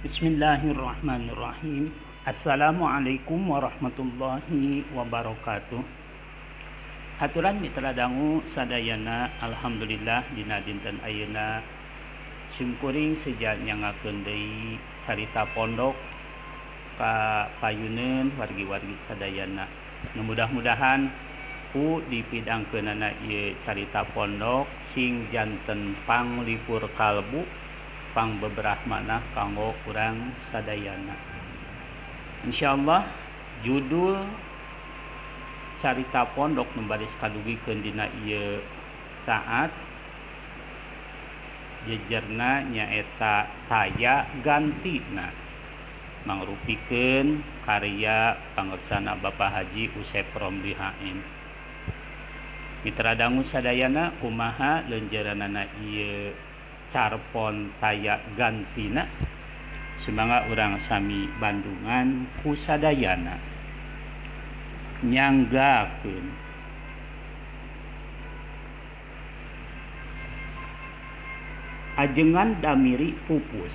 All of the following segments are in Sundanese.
Bismillahirrahmanirrahim. Assalamualaikum warahmatullahi wabarakatuh. Haturan mitra dangu sadayana, alhamdulillah dina dinten ayeuna simkuring seja nyangakeun deui carita pondok ka payuneun wargi-wargi sadayana. Nu mudah-mudahan ku dipidangkeunana ieu carita pondok sing janten panglipur kalbu, pangbeberah manah kanggo urang sadayana. Insyaallah judul carita pondok nu baris kadugikeun dina ieu saat jejerna nyaeta Taya Gantina, mangrupikeun karya pangersana Bapak Haji Usep Romli HM. Mitra dangu sadayana, kumaha leunjeuranana ieu carpon Taya Gantina? Sumangga urang sami bandungan ku sadayana. Nyanggakeun. Ajengan Damiri pupus.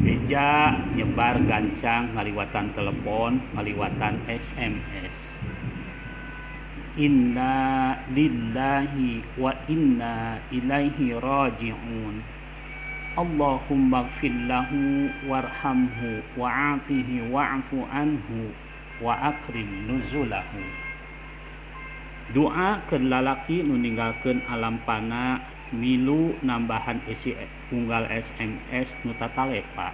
Beja nyebar gancang ngaliwatan telepon, ngaliwatan SMS. Inna lillahi wa inna ilaihi raji'un. Allahumma gfir lahu warhamhu wa'afihi wa'fu anhu wa akrim nuzulahu. Doa keur lalaki nu ninggalkeun alam pana milu nambahan eusi unggal SMS nu tatalepa.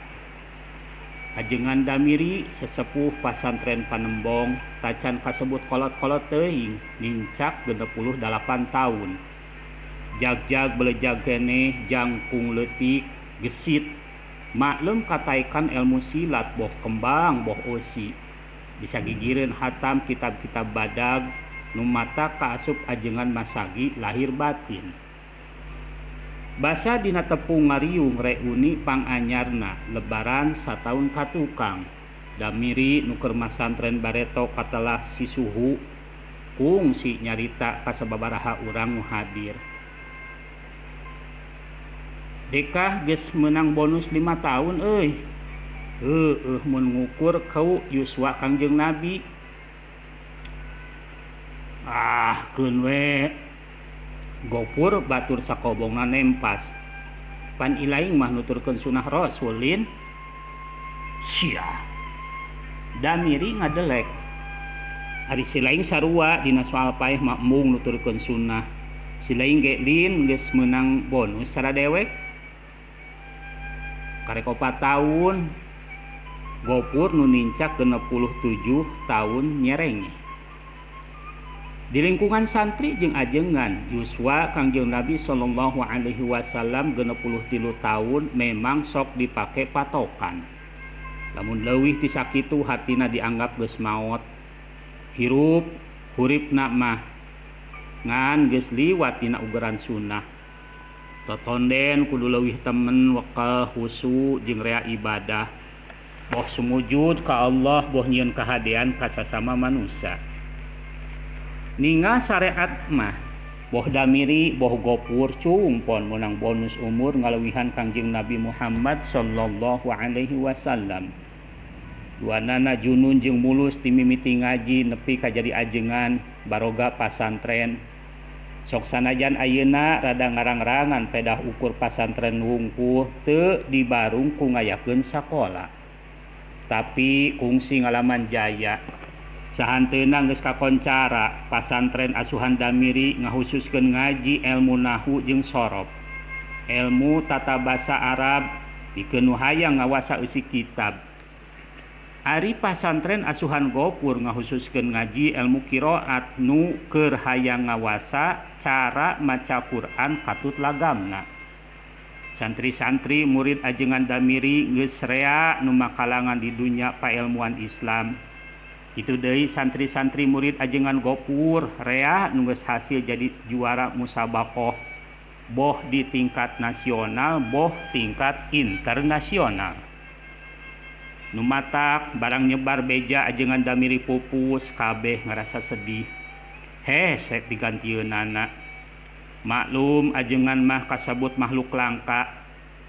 Ajengan Damiri sesepuh pasantren Panembong tacan kasebut kolot-kolot teuing, nincak 68 taun. Jagjag belejag keneh, jangkung leutik, gesit. Maklum kataikan ilmu silat boh kembang boh eusi. Bisa gigireun hatam kitab-kitab badag nu mata kaasup ajengan masagi lahir batin. Basa dina tepung ngariung reuni panganyarna lebaran sataun ka tukang. Damiri nu keur masantren bareto katelah si suhu kungsi nyarita ka sababaraha urang nu hadir. Dekah geus meunang bonus 5 tahun euy. Heueuh mun ngukur kau yuswa Kangjeng Nabi. Ah, keun we. Gopur batur sakobongna nempas. Pan ilaing mah nuturkeun sunah Rasulin. Sia. Damiri ngadelek. Ari si laing sarua dina soal paeh mah embung nuturkeun sunah. Si laing ge lin geus meunang bonus cara dewek. Karek 4 tahun. Gopur nu nincak 67 tahun nyerenge. Di lingkungan santri jeung ajengan yuswa Kangjeng Nabi sallallahu alaihi wasallam 63 tahun memang sok dipake patokan. Lamun leuwih ti sakitu hatina dianggap geus maot. Hirup huripna mah ngan geus liwat dina ugeran sunnah. Totonden kudu leuwih temen wekel husu jeung rea ibadah. Boh sumujud ka Allah boh nyieun kahadean ka sasama manusia. Ningal syariat mah boh Damiri boh Gopur cungpon meunang bonus umur ngaleuwihan Kangjeng Nabi Muhammad sallallahu alaihi wasallam. Duanana junun jeung mulus ti mimiti ngaji nepi ka jadi ajengan baroga pasantren. Sok sanajan ayeuna rada ngarang-rangan pedah ukur pasantren wungkul teu dibarung ku ngayakeun sakola. Tapi kungsi ngalaman jaya. Sahanteuna geus kakoncara pasantren asuhan Damiri ngahususkeun ngaji ilmu nahu jeung sorof. Ilmu tata basa Arab pikeun nu hayang ngawasa eusi kitab. Ari pasantren asuhan Gopur ngahususkeun ngaji ilmu qiraat nu keur hayang ngawasa cara maca Quran katut lagamna. Santri-santri murid ajengan Damiri geus rea nu makalangan di dunya pailmuan Islam. Kitu deui santri-santri murid ajengan Gopur rea nu geus hasil jadi juara musabaqah boh di tingkat nasional boh tingkat internasional. Nu matak barang nyebar beja ajengan Damiri pupus kabeh ngarasa sedih. Hese digantieunana. Maklum ajengan mah kasebut makhluk langka.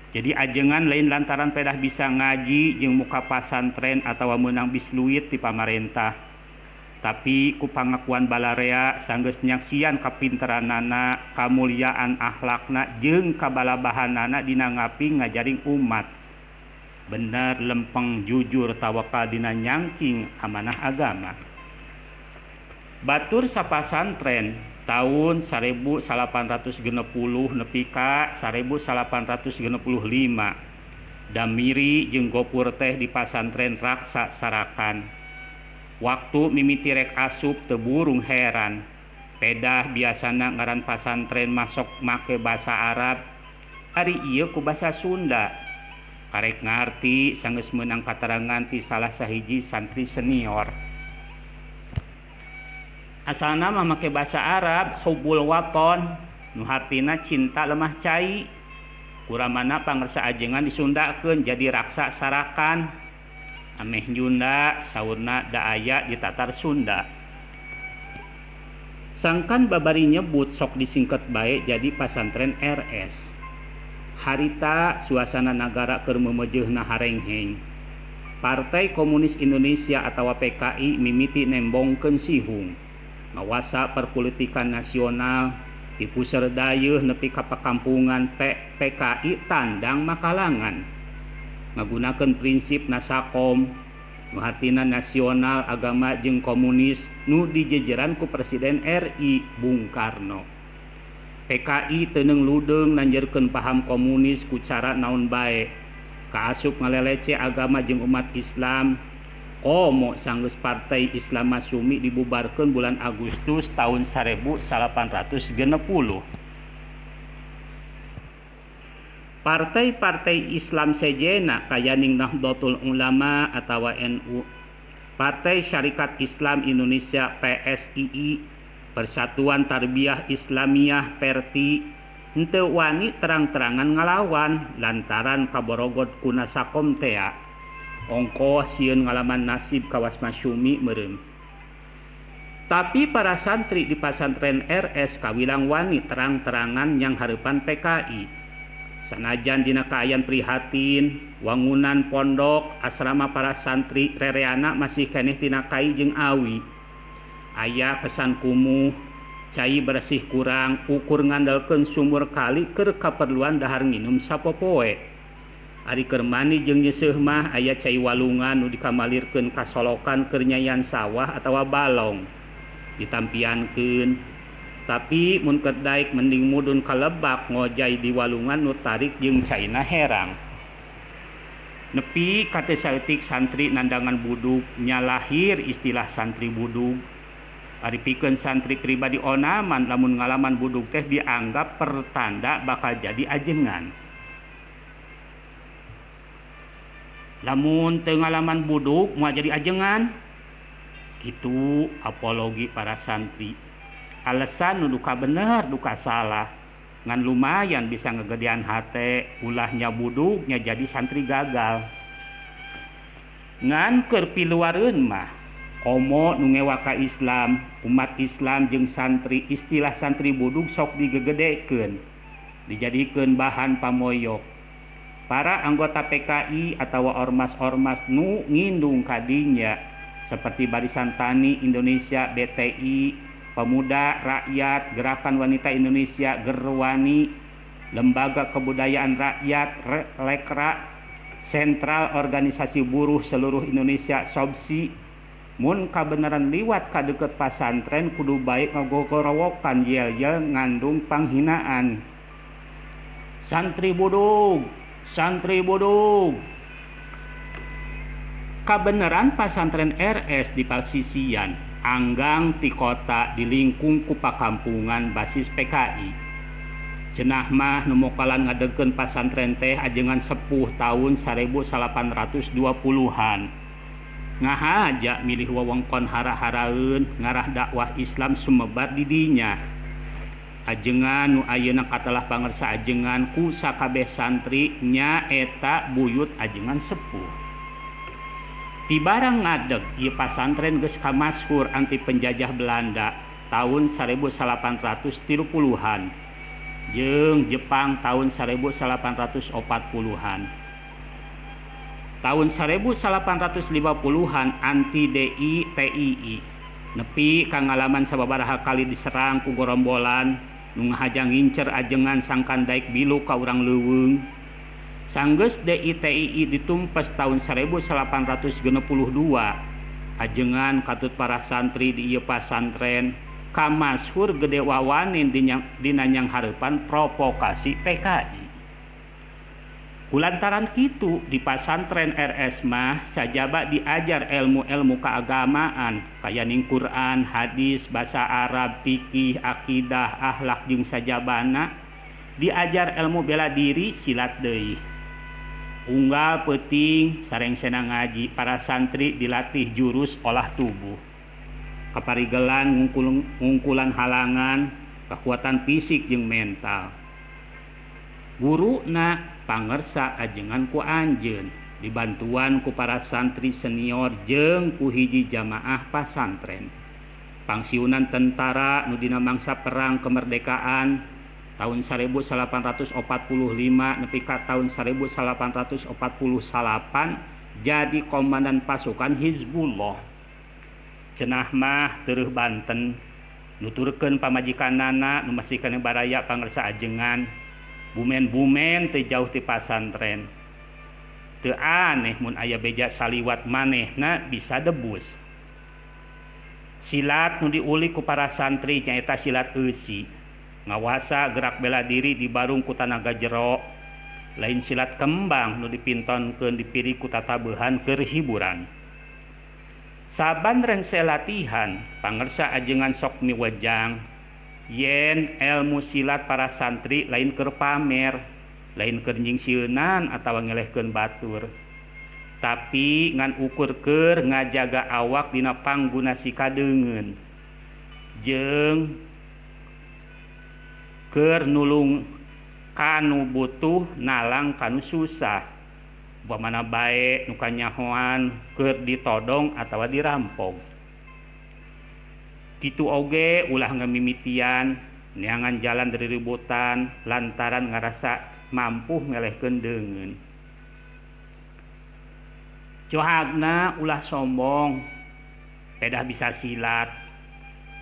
Jadi ajengan lain lantaran pedah bisa ngaji jeung muka pasantren atawa meunang bisluit ti pamarentah. Tapi ku pangakuan balarea sanggeus nyaksian kapinteranana, kamulyaan akhlakna jeung kabalabahanana dina ngaping ngajaring umat. Bener, lempeng, jujur, tawakal dina nyangking amanah agama. Batur sapasantren taun 1860 nepi ka 1865 Damiri jeung Gopur teh di Pasantren Raksa Sarakan. Waktu mimiti rek asup teu burung heran. Pedah biasana ngaran pasantren mah sok make basa Arab, ari ieu ku basa Sunda. Karek ngarti sanggeus meunang katarangan ti salah sahiji santri senior. Asalna mah make basa Arab hubbul waton nu hartina cinta lemah cai. Kuramana pangersa ajengan disundakeun jadi Raksa Sarakan. Ameh nyunda saurna da aya di Tatar Sunda. Sangkan babari nyebut sok disingket bae jadi Pasantren RS. Harita suasana nagara keur meumeujeuna harengheng. Partai Komunis Indonesia atawa PKI mimiti nembongkeun sihung. Ngawasa perpolitikan nasional ti puseur dayeuh nepi ka pakampungan PKI tandang makalangan. Ngagunakeun prinsip Nasakom nu hartina nasional agama jeung komunis nu dijejeran ku Presiden RI Bung Karno. PKI teu ludeung nanjerkeun paham komunis ku cara naon bae. Kaasup ngalelece agama jeung umat Islam. Komo sanggeus Partai Islam Masyumi dibubarkeun bulan Agustus taun 1860. Partai-partai Islam sejenna kayaning Nahdlatul Ulama atawa NU, Partai Syarikat Islam Indonesia PSII, Persatuan Tarbiyah Islamiyah Perti, henteu wani terang-terangan ngalawan lantaran kaborogot ku Nasakom tea. Ongkoh sieun ngalaman nasib kawas Masyumi meureun. Tapi para santri di Pasantren RS kawilang wani terang-terangan yang hareupan PKI. Sanajan dina kaayaan prihatin, wangunan pondok, asrama para santri rereana masih keneh tina kai jeung awi. Aya kesan kumuh, cai bersih kurang, ukur ngandalkeun sumur kali keur kaperluan dahar nginum sapopoe. Ari keur mandi jeung nyeuseuh mah aya cai walungan nu dikamalirkeun ka solokan keur nyayan sawah atawa balong. Ditampiankeun. Tapi mun keur daek mending mudun ka lebak ngojay di walungan nu tarik jeung caina herang. Nepi ka teu saeutik santri nandangan budug nya lahir istilah santri budug. Ari pikeun santri pribadi onaman lamun ngalaman budug teh dianggap pertanda bakal jadi ajengan. Lamun teu ngalaman budug moal jadi ajengan. Kitu apologi para santri. Alasan nu duka bener duka salah. Ngan lumayan bisa ngegedean hate, ulahnya budugnya jadi santri gagal. Ngan keur piluareun mah komo nu ngewa ka Islam, umat Islam jeung santri, istilah santri budug sok digegedekeun, dijadikeun bahan pamoyok. Para anggota PKI atawa ormas-ormas nu ngindung kadinya seperti Barisan Tani Indonesia BTI, Pemuda Rakyat, Gerakan Wanita Indonesia Gerwani, Lembaga Kebudayaan Rakyat Lekra, Sentral Organisasi Buruh Seluruh Indonesia SOBSI. Mun kabeneran liwat ka deukeut pasantren kudu bae ngagogorowokan yel-yel ngandung panghinaan. Santri budug, santri budug. Kabeneran pasantren RS di pasisian anggang ti kota di lingkung ku pakampungan basis PKI. Cenah mah nu mokalan ngadegkeun pasantren teh ajengan sepuh taun 1820-an. Ngahaja milih wewengkon hara-haraeun ngarah dakwah Islam sumebar di dinya. Ajengan nu ayeuna katelah pangersa ajengan ku sakabeh santri nyaeta buyut ajengan sepuh. Tibarang ngadeg ieu pasantren geus kamaskur anti penjajah Belanda taun 1830-an. Jeung Jepang tahun 1840-an. Tahun 1850-an anti DI TII nepi ka ngalaman sababaraha kali diserang ku gorombolan nu ngahaja ngincer ajengan sangkan daek bilu ka urang leuweung. Sanggeus DI TII ditumpes tahun 1862 ajengan katut para santri di ieu pasantren kamashur gede wawanin dina nyanghareupan provokasi PKI. Kulantaran kitu di pasantren RS mah sajaba diajar elmu-elmu keagamaan kayaning Quran, hadis, basa Arab, fikih, akidah, akhlak jeung sajabana, diajar elmu bela diri silat deui. Unggal peuting sarengsena ngaji para santri dilatih jurus olah tubuh. Kaparigelan ngungkulan halangan, kekuatan fisik jeung mental. Guruna pangersa ajengan ku anjeun dibantuan ku para santri senior jeung ku hiji jamaah pasantren. Pangsiunan tentara nu dina mangsa perang kemerdekaan tahun 1845 nepi ka tahun 1849 jadi komandan pasukan Hizbullah. Cenah mah tereuh Banten nuturkeun pamajikanana nu masih keneh baraya pangersa ajengan. Bumen-bumen teu jauh ti pasantren. Teu aneh mun aya beja saliwat manehna bisa debus. Silat nu diulik ku para santri nyaeta silat eusi. Ngawasa gerak bela diri dibarung ku tanaga jero. Lain silat kembang nu dipintonkeun dipiri ku tatabehan keur hiburan. Saban rengse latihan pangersa ajengan sok miwejang yen elmu silat para santri lain keur pamer, lain keur nyingsieunan atawa ngelehkeun batur. Tapi ngan ukur keur ngajaga awak dina pangguna sikadeungeun. Jeung keur nulung kanu butuh nalang kanu susah. Upamana bae nu kanyahoan keur ditodong atawa dirampok. Kitu oge ulah ngamimitian neangan jalan riributan lantaran ngarasa mampu ngelehkeun deungeun. Johagna ulah sombong, pedah bisa silat.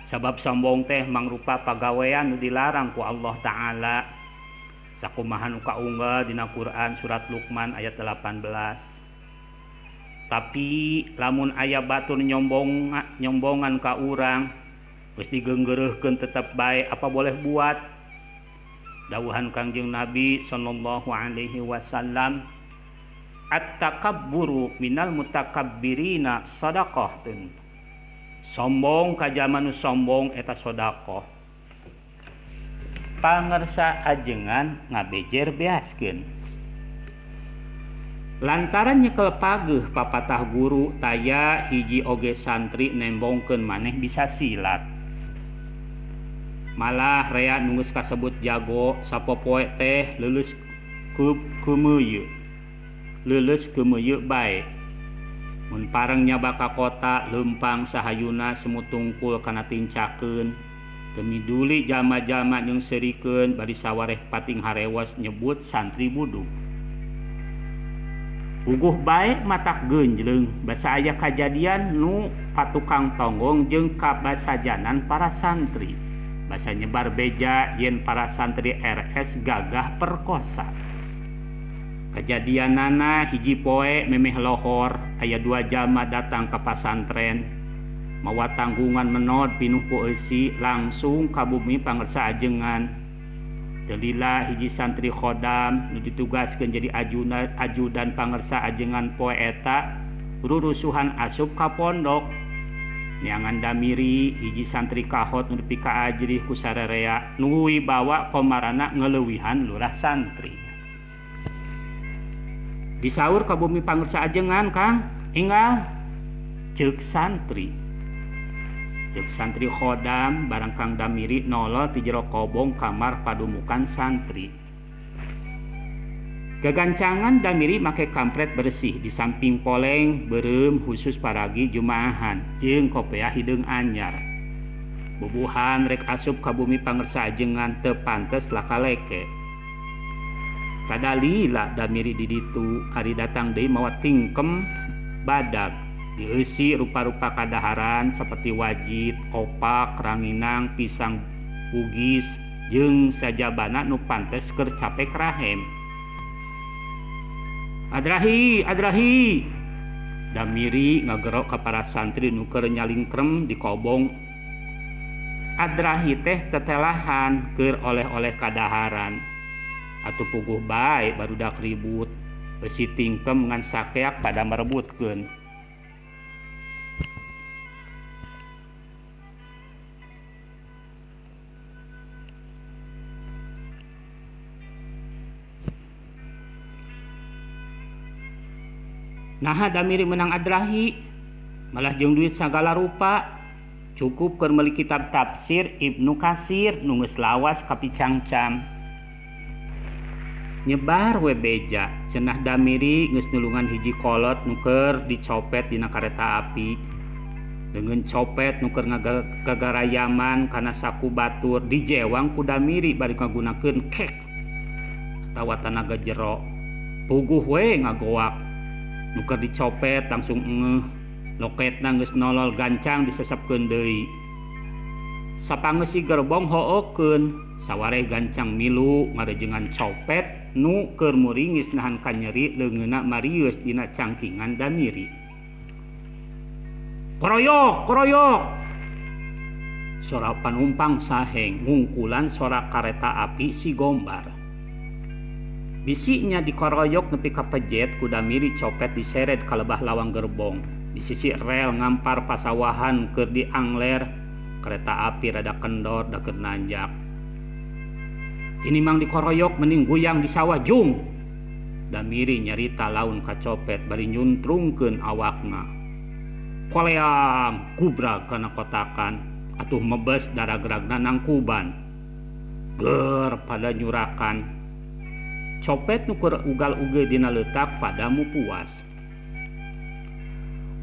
Sabab sombong teh mangrupa pagawean nu dilarang ku Allah Ta'ala. Sakumaha nu kaunggal dina Quran surat Luqman ayat 18. Tapi lamun aya batur nyombongan ka urang geus digeunggeureuhkeun tetep bae apa boleh buat. Dawuhan Kangjeng Nabi sallallahu alaihi wasallam, at-takabburu minal mutakabbirina sadaqah. Sombong ka jalma nu sombong eta sedekah. Pangersa ajengan ngabejer beaskeun. Lantaran nyekel pageuh papatah guru taya hiji oge santri nembongkeun maneh bisa silat. Malah rea nu geus kasebut jago sapopoe teh leuleus kumeuyeu. Leuleus kumeuyeu bae. Mun pareng nyaba ka kota leumpang sahayuna semutungkul kana tincakeun. Teu miduli jalma-jalma jeung seurikeun bari sawareh pating harewas nyebut santri budug. Puguh bae matak geunjleung basa aya kajadian nu patukang tonggong jeung kabasajanan para santri. Basa nyebar beja yen para santri RS gagah perkosa. Kajadianana hiji poe memeh lohor aya dua jalma datang ka pasantren. Mawa tanggungan menod pinuh ku eusi langsung ka bumi pangersa ajengan. Delila hiji santri khodam nu ditugaskeun jadi ajudan pangersa ajengan poe eta rurusuhan asup ka pondok. Neangan damiri hiji santri kahot nu nepi ka ajrih ku sarerea nu wibawa komarana ngeleuwihan lurah santri. Disaur ka bumi pangersa ajengan Kang, enggal ceuk santri. Ceuk santri khodam barang Kang Damiri nolol ti jero kobong kamar padumukan santri. Gagancangan Damiri make kampret bersih di samping poleng beureum khusus paragi jumaahan jeung kopeah hideung anyar. Bubuhan rek asup ka bumi pangersa ajengan teu pantes laka-leke. Rada lila Damiri di ditu ari datang deui mawa tingkem badag dieusi rupa-rupa kadaharan saperti wajit, opak, ranginang, pisang bugis jeung sajabana nu pantes keur capek rahem. Adrahi, adrahi! Damiri ngagero ka para santri nu keur nyalingkrem di kobong. Adrahi teh tetelahan keur oleh-oleh kadaharan. Atuh puguh bae barudak ribut, beusi tingkem ngan sakeak pada merebutkeun. Naha Damiri menang adrahi, malah jeung duit sagala rupa. Cukup keur meuli kitab tafsir Ibnu Katsir nu geus lawas kapicangcam. Nyebar we beja, cenah Damiri geus nulungan hiji kolot nu keur dicopet dina kareta api. Leungeun copet nu keur ngagarayaman kana saku batur dijewang ku Damiri bari ngagunakeun kek atawa tanaga jero. Puguh we ngagoak. Nu keur dicopet langsung engeuh, loketna geus nolol gancang disesepkeun deui. Sapangeusi gerbong hookeun, sawareh gancang milu ngarejengan copet nu keur muringis nahan kanyeri leungeunna marius dina cangkingan Damiri. Koroyok, koroyok. Sora panumpang saheng ngungkulan sora kareta api si Gombar. Bisinya dikoroyok nepi ka pejet ku Damiri copet diseret ka lebah lawang gerbong. Di sisi rel ngampar pasawahan keur diangler, kereta api rada kendor da keur nanjak. Tinimang dikoroyok mending guyang di sawah jung. Damiri nyarita laun ka copet bari nyuntrungkeun awakna. Koleang gubrag kana kotakan atuh mebes daragragna nangkuban. Ger pada nyurakan. Copet nu keur ugal-uge dina leutak padamu puas.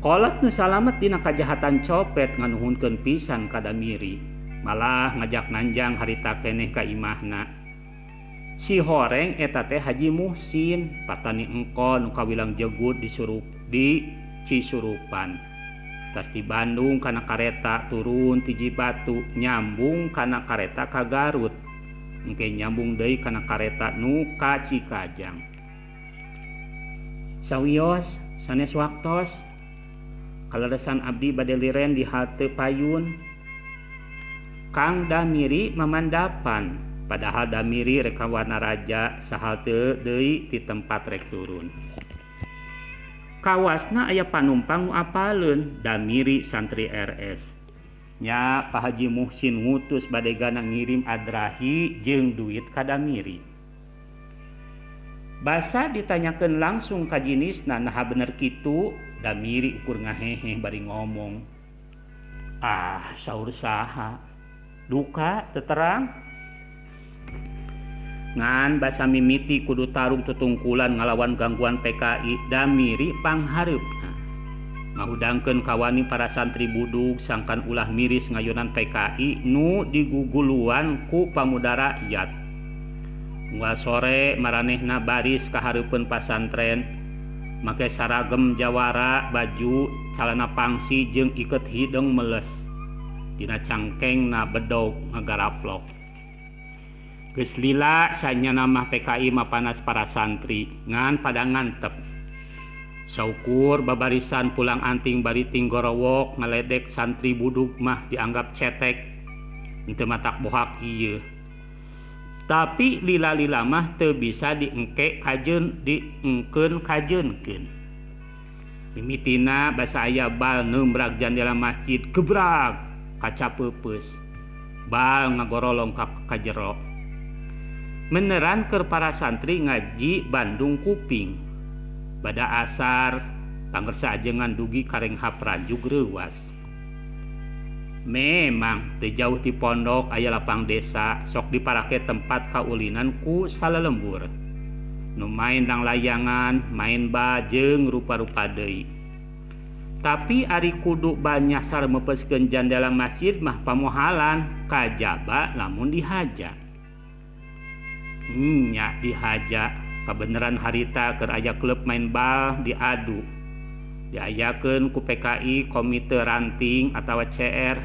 Kolot nu salamet dina kajahatan copet nganuhunkeun pisan ka Damiri. Malah ngajak nanjang harita keneh ka imahna. Si horeng eta teh Haji Muhsin, patani engko nu kawilang jegut di Cisurupan. Tas di Bandung kana kareta turun ti Cibatu nyambung kana kareta ka Garut. Engke nyambung deui kana kareta nu ka Cikajang. Sawios sanes waktos kaleresan abdi bade liren di halte payun. Kang Damiri mamandapan, padahal Damiri rek ka Wanaraja sahalte deui ti tempat rek turun. Kawasna aya panumpang nu apaleun, Damiri santri RS. Nya Pak Haji Muhsin ngutus badegana ngirim adrahi jeung duit ka Damiri. Basa ditanyakeun langsung ka jinisna naha bener kitu, Damiri ukur ngaheheh bari ngomong. Ah, saur saha? Duka teterang. Ngan basa mimiti kudu tarung tutungkulan ngalawan gangguan PKI, Damiri panghareupna. Ngahudangkeun kawani para santri budug sangkan ulah miris ngayonan PKI nu diguguluan ku pamuda rakyat. Unggal sore maranehna baris kahareupeun pasantren, make saragem jawara, baju, calana pangsi jeung iket hideung meles. Dina cangkengna bedog ngagaraplok. Geus lila sanyana mah PKI mapanas para santri, ngan pada ngantep. Saukur babarisan pulang anting bari tinggorowok ngaledek santri budug mah dianggap cetek. Henteu matak bohak ieu. Tapi lila-lila mah teu bisa diengke kajeun diengkeun kajeunkeun. Mimitina basa aya bal neumbrak jandela masjid gebrag kaca peupeus. Bal ngagorolong ka jero. Meneran keur para santri ngaji Bandung kuping. Bada asar pangersa ajengan dugi karenghap ranjug reuwas. Memang teu jauh ti pondok aya lapang desa sok diparake tempat kaulinan ku salalembur. Nu main langlayangan, main bal jeung rupa-rupa deui. Tapi ari kudu bal nyasar meupeuskeun jandela masjid mah pamohalan kajaba lamun dihaja. Nya dihaja kabeneran harita keur aya klub main bal diadu. Diayakeun ku PKI Komite Ranting atawa CR.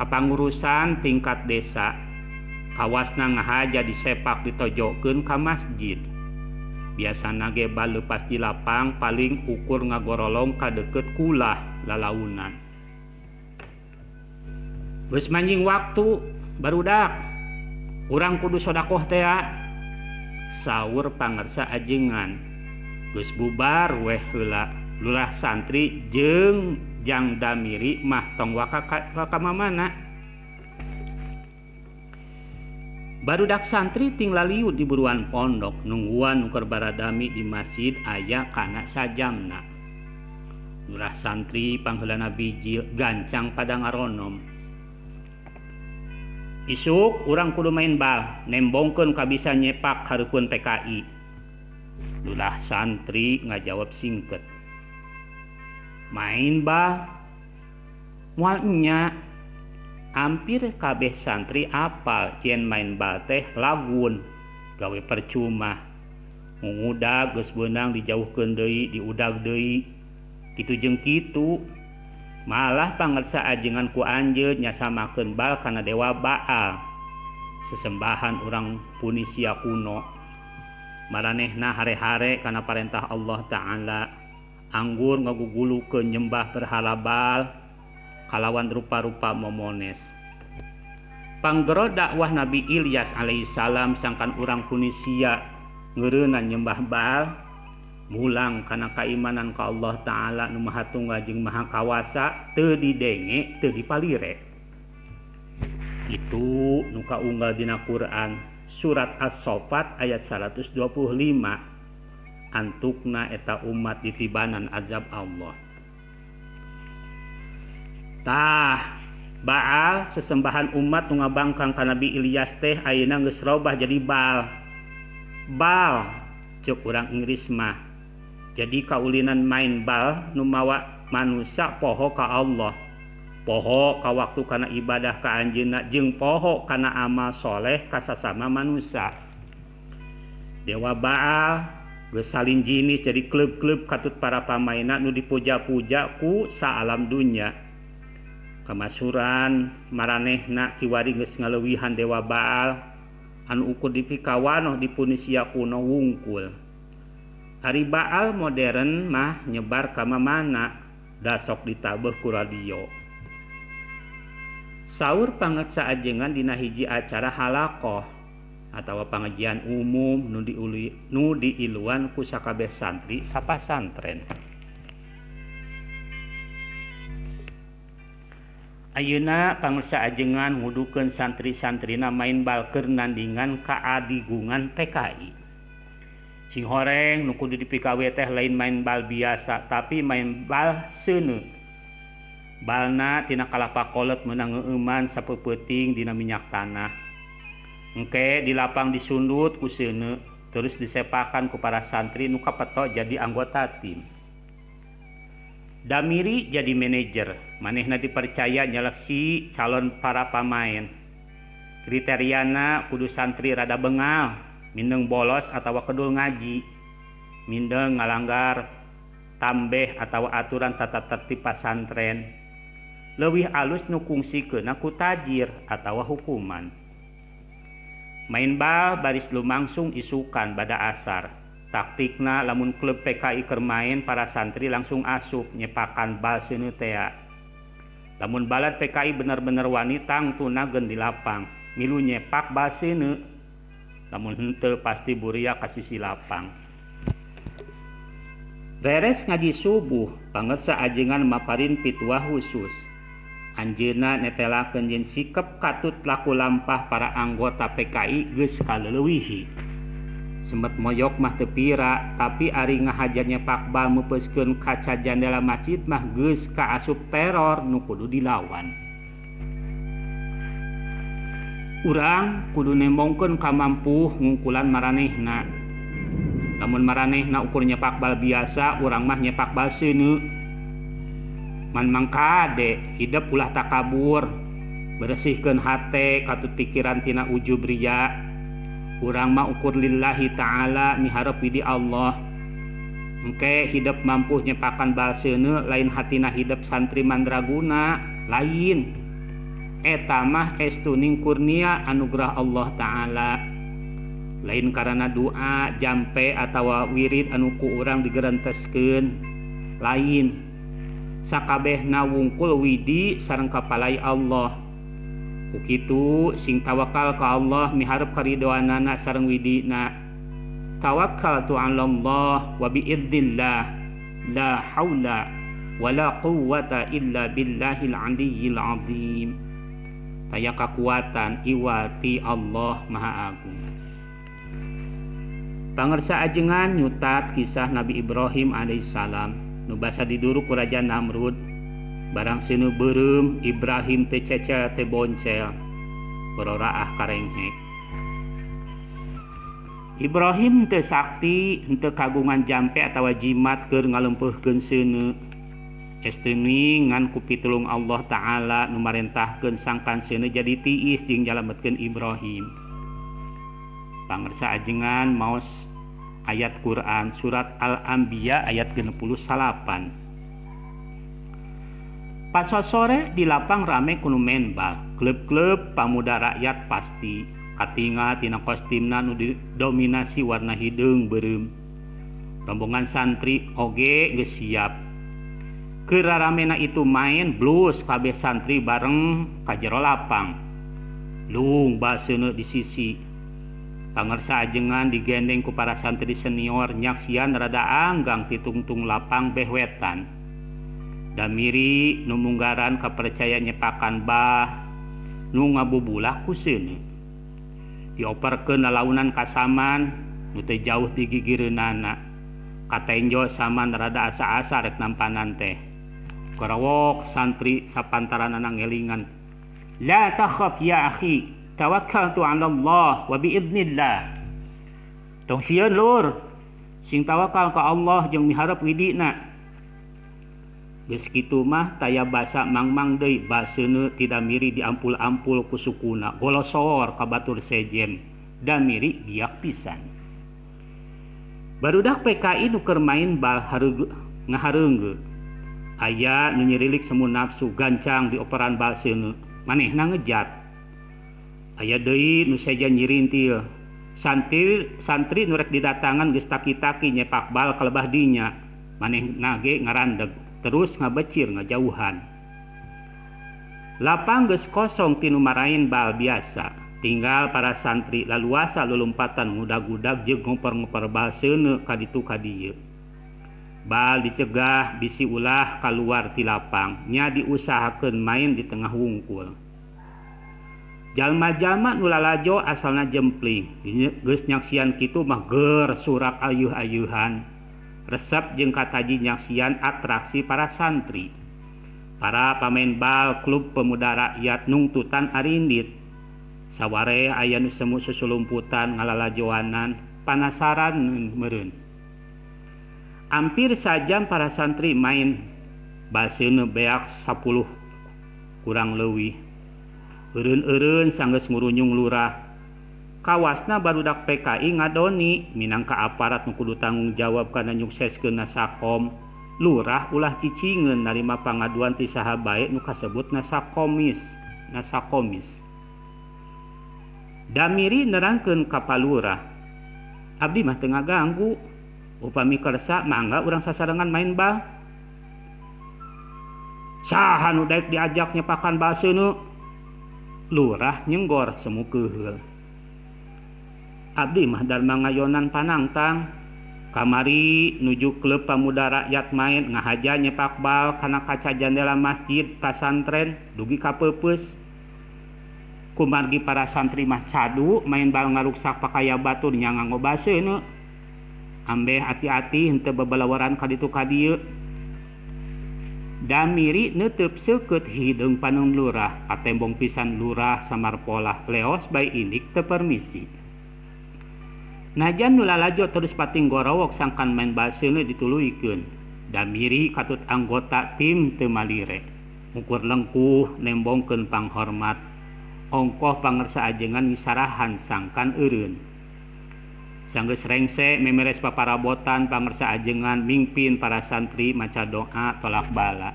Kapangurusan tingkat desa. Kawasna ngahaja disepak ditojokeun ka masjid. Biasana ge bal leupas di lapang paling ukur ngagorolong ka deukeut kulah lalaunan. Geus manjing waktu barudak. Urang kudu sodakoh tea. Saur pangersa ajengan. Geus bubar weh heula. Lurah santri jeung Jang Damiri mah tong waka ka mamana. Barudak santri ting laliu di buruan pondok nungguan nu keur baradami di masjid aya kana sajamna. Lurah santri pangheulana bijil gancang pada ngaronom. Isuk urang kudu main bal, nembongkeun kabisa nyepak hareupeun PKI. Lurah santri ngajawab singket. Main bal moal nya. Hampir kabeh santri apal yen main bal teh lagun gawe percuma. Ngudag geus beunang dijauhkeun deui, diudag deui. Kitu jeung kitu. Malah pangersa ajengan ku anjeun nyasamakeun bal kana dewa Baal. Sesembahan urang Punisia kuno. Maranehna hare-hare kana parentah Allah Ta'ala. Anggur ngagugulukeun nyembah berhala Baal kalawan rupa-rupa momones. Panggero dakwah Nabi Ilyas alaihissalam sangkan urang Punisia ngeureunna nyembah Baal, mulang kana kaimanan ka Allah Ta'ala nu Maha Tunggal jeung Maha Kawasa teu didenge teu dipalire. Itu nu kaunggal dina Quran surat As-Saffat ayat 125. Antukna eta umat ditibanan azab Allah. Tah, Baal sesembahan umat nu ngabangkang ka Nabi Ilyas teh ayeuna geus robah jadi Baal. Baal ceuk urang Inggris mah. Jadi kaulinan main bal nu mawa manusa poho ka Allah. Poho ka waktu kana ibadah ka anjeunna jeung poho kana amal soleh ka sasama manusa. Dewa Baal geus salin jinis jadi klub-klub katut para pamainna nu dipuja-puja ku saalam dunya. Kamasuran maranehna kiwari geus ngaleuwihan dewa Baal anu ukur dipikawanoh di Punisia kuno wungkul. Ari Baal modern mah nyebar ka mamana da sok ditabeuh ku radio. Saur pangersa ajengan dina hiji acara halaqah atawa pangajian umum nu diiluan ku sakabeh santri sapasantren. Ayeuna pangersa ajengan ngudukeun santri-santrina main bal keur nandingan kaadigungan PKI. Sing horeng nu kudu dipikawe teh lain main bal biasa tapi main bal seuneu. Balna tina kalapa kolet meunang ngeueuman sapeupeting dina minyak tanah. Engke di lapang disundut ku seuneu terus disepakan ku para santri nu kapeto jadi anggota tim. Damiri jadi manajer, manehna dipercaya nyeleksi calon para pamain. Kriteriana kudu santri rada bengal, mindeng bolos atawa kedul ngaji, mindeng ngalanggar tambeh atawa aturan tata tertib pasantren. Leuwih alus nu kungsikeunna ku tajir atawa hukuman. Main bal baris lumangsung isukan bada asar. Taktikna lamun klub PKI keur main para santri langsung asup nyepakan bal seuneu tea. Lamun balad PKI bener-bener wani tangtuna geun di lapang, milu nyepak bal seuneu. Lamun henteu pasti buria ka sisi lapang. Beres ngaji subuh, pangersa ajengan maparin pituah khusus. Anjeunna netelakeun yen sikep katut laku lampah para anggota PKI geus kaleuwihi. Semet moyok mah teu pira, tapi ari ngahajar nyepak bal meupeuskeun kaca jandela masjid mah geus kaasup teror nu kudu dilawan. Urang kudu nembongkeun kamampuh ngungkulan maranehna. Lamun maranehna ukur nyepak bal biasa, urang mah nyepak bal seuneu. Man mangkade hidep ulah takabur, beresihkeun hate katut pikiran tina ujub ria. Urang mah ukur lillahi ta'ala miharep widi Allah. Engke hidep mampu nyepakan bal seuneu lain hatina hidep santri mandraguna, lain. Eta mah estuning kurnia anugerah Allah Ta'ala. Lain karena doa, jampe atawa wirid anu ku urang digerenteskeun, lain. Sakabehna wungkul widi sareng kapalai Allah. Ku kitu sing tawakal ka Allah miharep karidoanana sareng widina. Tawakkaltu 'ala Allah wa bi idznillah la haula wala quwwata illa billahil aliyyil azim. Taya kakuatan iwati Allah Maha Agung. Pangersa ajengan nyutat kisah Nabi Ibrahim alaihissalam nu basa diduruk ku Raja Namrud. Barang seuneu beureum Ibrahim teu cecel teu boncel, bororaah karenghek. Ibrahim teu sakti, henteu kagungan jampe atawa jimat keur ngalempeuhkeun seuneu. Estuning ngan ku pitulung Allah Ta'ala nu marentahkeun sangkan seuneu jadi tiis jeung nyalametkeun Ibrahim. Pangersa ajengan maos ayat Quran surat Al-Anbiya ayat 69. Pasosore di lapang rame kuno main bal, klub-klub pamuda rakyat pasti katingal tina kostimna nu didominasi warna hideung beureum. Rombongan santri oge geus siap. Keur raramena itu main blues kabeh santri bareng ka jero lapang. Lung baseuneu di sisi. Pangersa ajengan digendeng ku para santri senior nyaksian rada anggang titungtung lapang beh wetan. Damiri nu munggaran kapercaya nyepakan bah nu ngabubulah ku seuneu. Dioperkeun lalaunan ka saman nu teu jauh ti gigireunana. Katenjo saman rada asa-asa rek nampanan teh. Karawok santri sapantaranana ngelingan. La takhaf ya akhi, tawakkaltu 'ala Allah wa bi idznillah. Tong sieun lur, sing tawakal ka Allah jeung miharep widina. Geus kitu mah taya basa mangmang deui baseuneu tidak miri diampul-ampul ku sukuna, golosor ka batur sejen, damiri giak pisan. Barudak PKI nu keur main bal ngahareunggeut. Aya nu nyirilik semu nafsu gancang di operan bal seuneu, manehna ngejat. Aya deui nu sejen nyirintil. Santri nu rek didatangan geus taki-taki nyepak bal ka lebah dinya, manehna ge ngarandeg terus ngabecir ngajauhan. Lapang geus kosong tinu marain bal biasa, tinggal para santri laluasa lulumpatan ngudag-gudag jeung ngoper-ngoper bal seuneu ka ditu ka dieu. Bal dicegah bisi ulah kaluar ti lapang, nya diusahakeun main di tengah wungkul. Jalma-jalma nu lalajo asalna jempling, geus nyaksian kitu mah geur surak ayuh-ayuhan. Resep jeung kataji nyaksian atraksi para santri. Para pamain bal klub pemuda rakyat nungtutan arindit. Saware aya nu semu susulumputan ngalalajoanan, panasaran meureun. Hampir sajam para santri main baseuneu beak 10 kurang leuwih. Eureun-eureun sanggeus ngurunyung lurah. Kawasna barudak PKI ngadoni minangka aparat nu kudu tanggung jawab kana nyukseskeun nasakom. Lurah ulah cicingeun narima pangaduan ti saha bae nu kasebut nasakomis. Damiri nerangkeun ka palurah, abdi mah teu ngaganggu. Upami kersa mangga urang sasarengan main bal. Saha nu daek diajak nyepakan bal seuneu? Lurah nyenggor semu keuheul. Abdi mah darma ngayonan panangtang. Kamari nuju klub pemuda rakyat main ngahaja nyepak bal kana kaca jandela masjid pasantren dugi ka peupeus. Kumargi para santri mah cadu main bal ngaruksak pakaya batur nya nganggo baseuneu. Ambeh ati-ati henteu babalawaran ka ditu ka dieu. Damiri neuteub seukeut hideung paneung lurah, katembong pisan lurah samarpolah leos bae indik teu permisi. Najan nu lalajo terus pating gorowok sangkan main bal seuneu dituluykeun. Damiri katut anggota tim teu malire. Ukur lengkuh nembongkeun panghormat. Ongkoh pangersa ajengan ngisarahan sangkan eureun. Sanggeus rengse memeres paparabotan pangersa ajengan mingpin para santri maca doa tolak bala.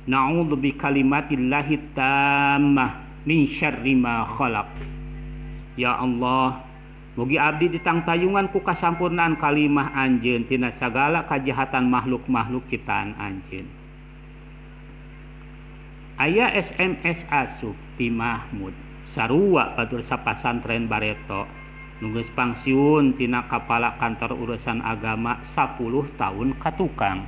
Na'udzu bikalimatillahi tammah min syarri ma khalaq. Ya Allah, mugi abdi ditangtayungan ku kasampurnaan kalimah anjeun tina sagala kajahatan makhluk-makhluk ciptaan anjeun. Aya SMS asup ti Mahmud, sarua batur sapasantren bareto, nu geus pangsiun tina kapala kantor urusan agama 10 tahun katukang.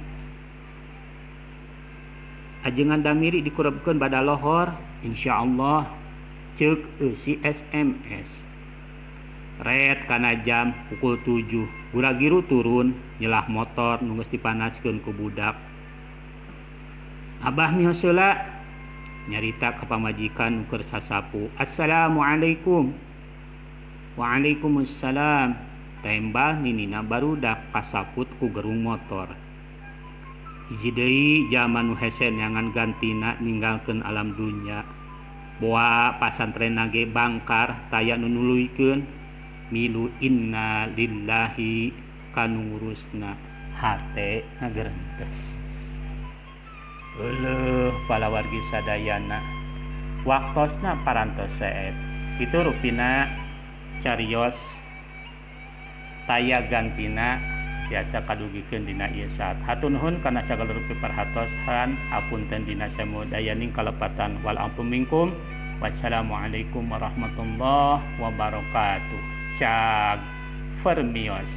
Ajengan Damiri dikurebkeun bada lohor, insyaallah ceuk eusi SMS. Ret kana jam pukul 7, guragiru turun nyelah motor nu geus dipanaskeun ku budak. Abah mios heula nyarita ka pamajikan nu keur sasapu. Assalamualaikum. Waalaikumsalam. Tembal ninina barudak kasaput ku gerung motor. Hiji deui jalma nu hese neangan gantina ninggalkeun alam dunya. Boa pasantrenna ge bangkar taya nu nuluykeun. Milu inna lillahi kanu ngurusna hate ngagerentes. Euleuh palawargi sadayana waktosna parantos seep. Kitu rupina carios taya gantina biasa kadugikeun dina ieu saat. Hatur nuhun kana sagala rupi perhatosan, hapunten dina samudayaning kalepatan wal ampu minkum. Wassalamualaikum warahmatullahi wabarakatuh. Cag Fermios.